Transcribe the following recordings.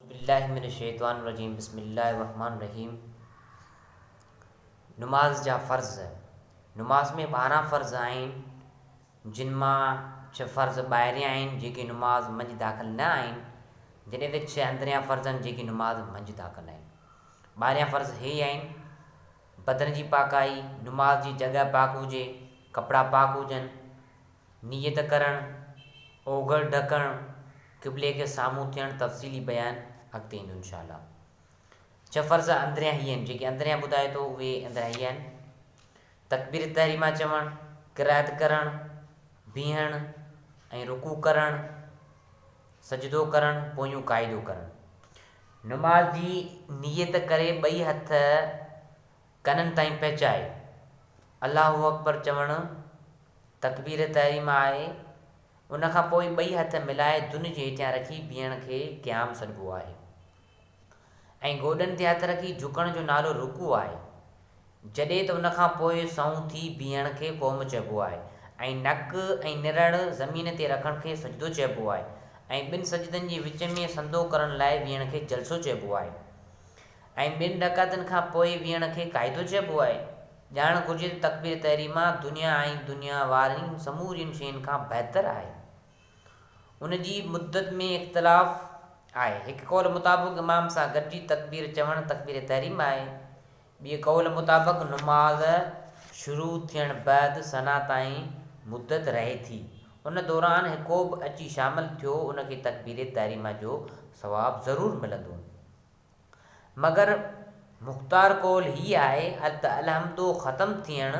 بالله من الشيطان الرجيم بسم الله الرحمن الرحيم نماز جا فرض، نماز ۾ 12 فرض آهن، جن مان ڇهه فرض ٻاهريان آهن، جيڪي نماز منجهه داخل نه آهن، جڏهن ته ڇهه اندريان فرض آهن، جيڪي نماز منجهه داخل آهن. ٻاهريان فرض هي آهن، بدن جي پاڪائي، نماز جي جڳهه پاڪ هجي، ڪپڙا پاڪ هجن، نيت ڪرڻ، اوگهڙ ڍڪڻ، قبلي کي سامهون ٿيڻ تفصيلي بيان اڳتي ايندو انشاء الله. ڇهه فرض اندريان هي آهن، جيڪي اندريان ٻڌائي ٿو اهي اندريان هي آهن، تڪبير تحريمه چوڻ، قرائت ڪرڻ، بيهڻ ۽ رڪوع ڪرڻ، سجدو ڪرڻ، پويون قاعدو ڪرڻ. نماز جي نيت ڪري ٻئي هٿ ڪنن تائين پهچائي الله اڪبر چوڻ تڪبير تحريمه آهي، ان کان پوء ٻئي هٿ ملائي دن جي هيٺيان رکي بيهڻ کي قيام سڏبو آهي ۽ گوڏن تي هٿ رکي جهڪڻ جو نالو رڪوع آهي، جڏهن ته ان کان پوء سنئون ٿي بيهڻ کي قوم چئبو آهي ۽ نڪ ۽ نرڙ زمين تي رکڻ کي سجدو چئبو آهي ۽ ٻن سجدن جي وچ ۾ سندو ڪرڻ لاء ويهڻ کي جلسو چئبو آهي. ۽ ٻن رڪعتن کان پوء ويهڻ کي قاعدو چئبو آهي. ڄاڻڻ گهرجي ته تڪبير تحريمه دنيا ۽ دنيا وارين سمورين شين کان بهتر آهي. ان جي مدت ۾ اختلاف آهي. هڪ قول مطابق امام سان گڏجي تڪبير چوڻ تڪبير تحريمه آهي. ٻئي قول مطابق نماز شروع ٿيڻ بعد ثنا تائين مدت رهي ٿي. ان دوران ڪو به اچي شامل ٿيو ان کي تڪبير تحريمه جو ثواب ضرور ملندو. مگر مختار قول هي آهي ته الحمد ختم ٿيڻ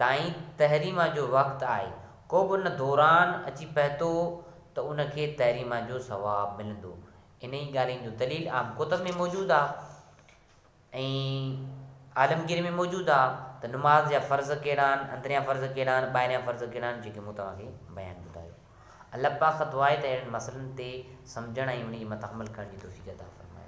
تائين تحريمه جو وقت آهي، ڪو به ان دوران اچي پهتو ته ان کي تحريمه جو ثواب ملندو. انهي ڳالهين جو دليل عام ڪتب ۾ موجود آهي ۽ عالمگير ۾ موجود آهي ته نماز جا فرض ڪهڙا آهن، اندريان فرض ڪهڙا آهن، ٻاهريان فرض ڪهڙا آهن، جيڪي مون توهان کي بيان ٻڌايو. الله پاڪ کان دعا آهي ته اهڙن مسئلن تي سمجهڻ ۽ انهي جي مٿان عمل ڪرڻ جي توفيق عطا فرمائي.